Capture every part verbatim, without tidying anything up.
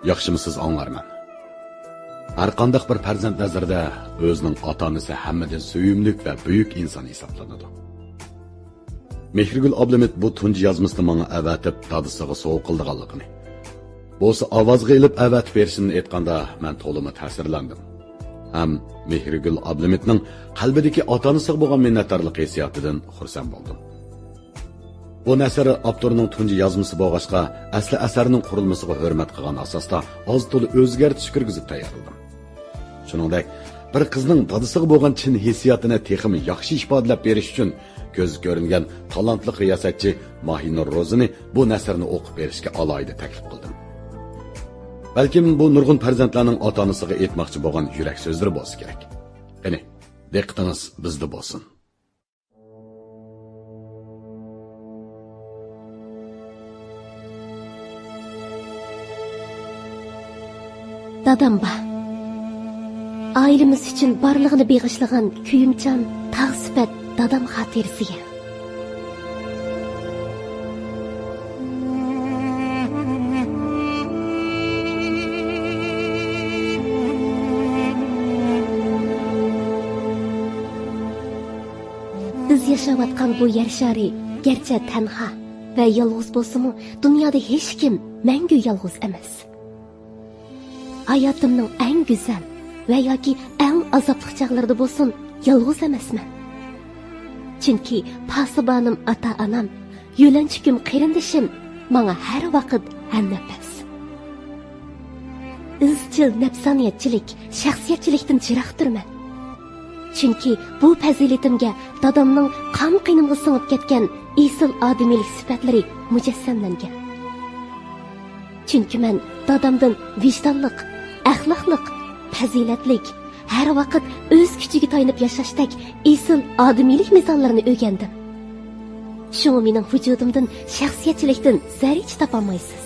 ياخشىمۇسىز ئاڭلارمەن؟ ھەر قانداق بىر پەرزەنت نەزىرىدە ئۆزىنىڭ ئاتا-ئانىسى ھەممىدىن سۆيۈملۈك ۋە بۈيۈك ئىنسان ھېسابلىنىدۇ. مېھرىگۈل ئابلىمىت بۇ تۇنجى يازمىسىنى ماڭا ئەۋەتىپ، دادىسىغا سوۋغا قىلىدىغانلىقىنى، بولسا ئاۋازغا ئېلىپ ئەۋەتىپ بېرىشىنى ئېيتقاندا، مەن تولىمۇ تەسىرلەندىم. ھەم مېھرىگۈل ئابلىمىتنىڭ قەلبىدىكى ئاتا-ئانىسىغا بولغان مىننەتدارلىق ھېسسىياتىدىن خۇرسەن بولدۇم. بۇ نەسر ئاپتورنىڭ تۇنجى يازمىسى بولغاچقا، ئەسلى ئەسەرنىڭ قۇرۇلمىسىغا ھۆرمەت قىلغان ئاساستا ئاز-تولا ئۆزگەرتىش كىرگۈزۈپ تەييارلىدىم. شۇنىڭدەك، بىر قىزنىڭ دادىسىغا بولغان چىن ھېسسىياتىنى تېخىمۇ ياخشى ئىپادىلەپ بېرىش ئۈچۈن، كۆزگە كۆرۈنگەن تالانتلىق رىياسەتچى ماھىنۇر روزىنى بۇ نەسرنى ئوقۇپ بېرىشكە ئالاھىدە تەكلىپ قىلدىم. بەلكىم بۇ نۇرغۇن پەرزەنتلەرنىڭ ئاتا-ئانىسىغا ئېيتماقچى بولغان يۈرەك سۆزلىرى بولسا كېرەك. قېنى، دىققىتىڭىز بىزدە بولسۇن. دادام بار. ئائىلىمىز ئۈچۈن بارلىقىنى بېغىشلىغان كۆيۈمچان تاغ سۈپەت دادام خاتىرىسىگە. بىز ياشاۋاتقان بۇ يەر شارى گەرچە تەنھا ۋە يالغۇز بولسىمۇ، دۇنيادا ھېچكىم مەڭگۈ يالغۇز ئەمەس. ھاياتىمنىڭ ئەڭ گۈزەل ۋە ياكى ئەڭ ئازابلىق چاغلىرىدا بولسۇن، يالغۇز ئەمەسمەن. چۈنكى پاسىبانىم ئاتا-ئانام، يۆلەنچۈكۈم قېرىندىشىم ماڭا ھەر ۋاقىت ھەمنەپەس. ئىزچىل نەپسانىيەتچىلىك، شەخسىيەتچىلىكتىن چىراغدۇرمەن. چۈنكى بۇ پەزىلىتىمگە دادامنىڭ قان-قېنىمغا سىڭىپ كەتكەن ئېسىل ئادىمىيلىك سۈپەتلىرى مۇجەسسەملەنگەن. چۈنكى مەن دادامدىن ۋىجدانلىق، ئەخلاقلىق، پەزىلەتلىك، ھەر ۋاقىت ئۆز كۈچىگە تايىنىپ ياشاشتەك ئېسىل ئادىمىيلىك مىساللىرىنى ئۆگەندىم. شۇڭا مېنىڭ ۋۇجۇدۇمدىن، شەخسىيەتچىلىكتىن زەررىچە تاپالمايسىز.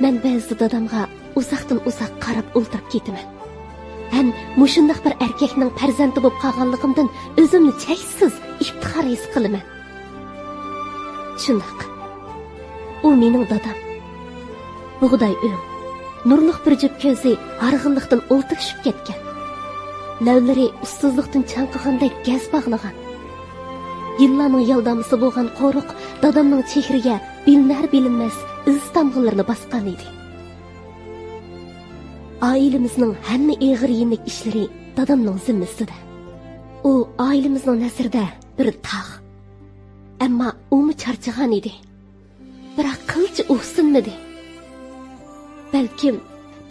مەن بەزىدە دادامغا ئۇزاقتىن ئۇزاق قاراپ ئولتۇرۇپ كېتىمەن. ھەم مۇشۇنداق بىر ئەركەكنىڭ پەرزەنتى بولۇپ قالغانلىقىمدىن ئۆزۈمنى چەكسىز ئىپتىخار ھېس قىلىمەن. شۇنداق. ئۇ مېنىڭ دادام. بۇغداي ئۆڭ، نۇرلۇق بىر جۈپ كۆزى ھارغىنلىقتىن ئولتۇرۇشۇپ كەتكەن. لەۋلىرى ئۇسسۇزلۇقتىن چاڭقىغاندەك گەز باغلىغان. يىللارنىڭ يالدامىسى بولغان قورۇق دادامنىڭ چېھرىگە بىلىنەر-بىلىنمەس ئىز تامغىلىرىنى باسقان ئىدى. ئائىلىمىزنىڭ ھەممە ئېغىر-يېنىك ئىشلىرى دادامنىڭ زىممىسىدە. ئۇ ئائىلىمىزنىڭ نەزىرىدە بىر تاغ. ئەمما ئۇمۇ چارچىغان ئىدى. بىراق قىلچە ئۇھسىنمىدى. بەلكىم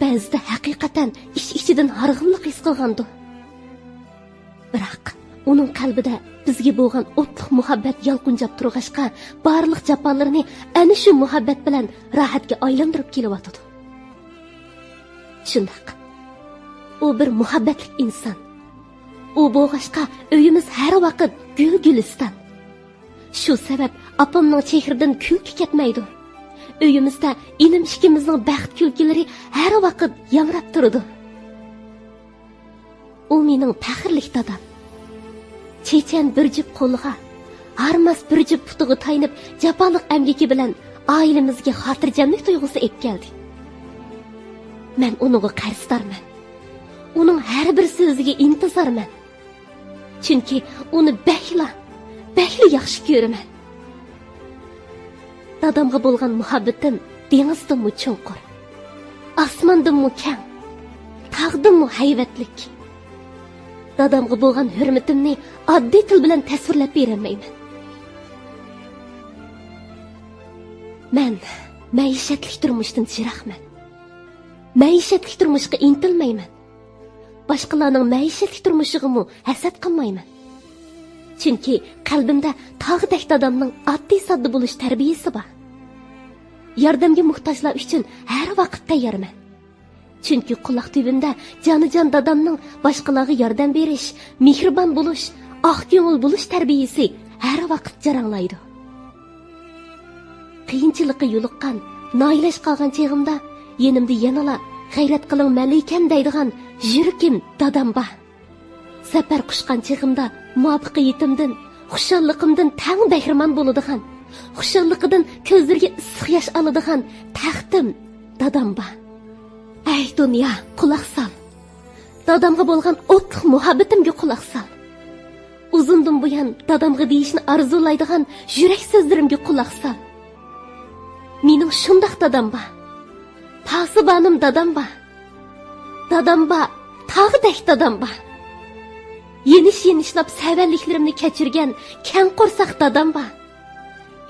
بەزىدە ھەقىقەتەن ئىچ-ئىچىدىن ھارغىنلىق ھېس قىلغاندۇ. بىراق ئۇنىڭ قەلبىدە بىزگە بولغان ئوتلۇق مۇھەببەت يالقۇنجاپ تۇرغاچقا، بارلىق جاپالىرىنى ئەنە شۇ مۇھەببەت بىلەن راھەتكە ئايلاندۇرۇپ كېلىۋاتىدۇ. شۇنداق. ئۇ بىر مۇھەببەتلىك ئىنسان. ئۇ بولغاچقا ئۆيىمىز ھەر ۋاقىت گۈل-گۈلىستان. شۇ سەۋەب ئاپامنىڭ چېھرىدىن كۈلكە كەتمەيدۇ. ئۆيىمىزدە ئىنىم ئىككىمىزنىڭ بەخت كۈلكىلىرى ھەر ۋاقىت يامراپ تۇرىدۇ. ئۇ مېنىڭ پەخىرلىك دادام. چېچەن بىر جۈپ قولىغا، ھارماس بىر جۈپ پۇتىغا تايىنىپ، جاپالىق ئەمگىكى بىلەن ئائىلىمىزگە خاتىرجەملىك تۇيغۇسى ئېلىپ كەلدى. مەن ئۇنىڭغا قەرزدارمەن. ئۇنىڭ ھەر بىر سۆزىگە ئىنتىزارمەن. چۈنكى ئۇنى بەكلا، بەكلا ياخشى كۆرىمەن. دادامغا بولغان مۇھەببىتىم دېڭىزدىنمۇ چوڭقۇر، ئاسماندىنمۇ كەڭ، تاغدىنمۇ ھەيۋەتلىك. دادامغا بولغان ھۆرمىتىمنى ئاددىي تىل بىلەن تەسۋىرلەپ بېرەلمەيمەن. مەن مەئىشەتلىك تۇرمۇشتىن يىراقمەن. مەئىشەتلىك تۇرمۇشقا ئىنتىلمەيمەن. باشقىلارنىڭ مەئىشەتلىك تۇرمۇشىغىمۇ ھەسەت قىلمايمەن. چۈنكى قەلبىمدە تاغدەك دادامنىڭ ئاددىي-ساددا بولۇش تەربىيىسى بار. ياردەمگە موھتاجلار ئۈچۈن ھەر ۋاقىت تەييارمەن. چۈنكى قۇلاق تۈۋىمدە جانىجان دادامنىڭ باشقىلارغا ياردەم بېرىش، مېھرىبان بولۇش، ئاق كۆڭۈل بولۇش تەربىيىسى ھەر ۋاقىت جاراڭلايدۇ. قىيىنچىلىققا يولۇققان، ناھىيلەش قالغان چېغىمدا يېنىمدا يەنىلا «غەيرەت قىلىڭ، مەلىكەم» دەيدىغان يۈرىكىم دادام بار. سەپەر قۇچقان چېغىمدا مۇۋەپپەقىيىتىمدىن، خۇشاللىقىمدىن تەڭ بەھرىمەن بولىدىغان، خۇشاللىقىدىن كۆزلىرىگە ئىسسىق ياش ئالىدىغان تەختىم دادام بار. ئەي دۇنيا، قۇلاق سال. دادامغا بولغان ئوتلۇق مۇھەببىتىمگە قۇلاق سال. ئۇزۇندىن بۇيان دادامغا دېيىشنى ئارزۇلايدىغان يۈرەك سۆزلىرىمگە قۇلاق سال. مېنىڭ شۇنداق دادام بار. پاسىبانىم دادام بار. دادام بار، تاغدەك دادام بار. يېنىش-يېنىشلاپ سەۋەنلىكلىرىمنى كەچۈرگەن كەڭ قورساق دادام بار.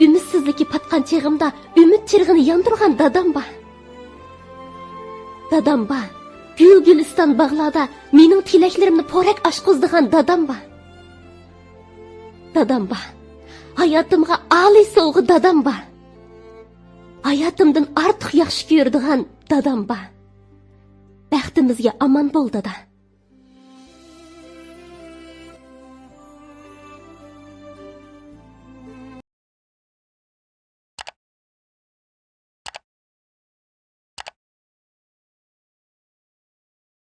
ئۈمىدسىزلىككە پاتقان چېغىمدا ئۈمىد چىرىغىنى ياندۇرغان دادام بار. دادام بار، گۈل-گۈلىستان باغلاردا مېنىڭ تىلەكلىرىمنى پورەك ئاچقۇزىدىغان دادام بار. دادام بار، ھاياتىمغا ئالىي سوۋغا دادام بار. ھاياتىمدىن ئارتۇق ياخشى كۆرىدىغان دادام بار. بەختىمىزگە ئامان بول، دادا.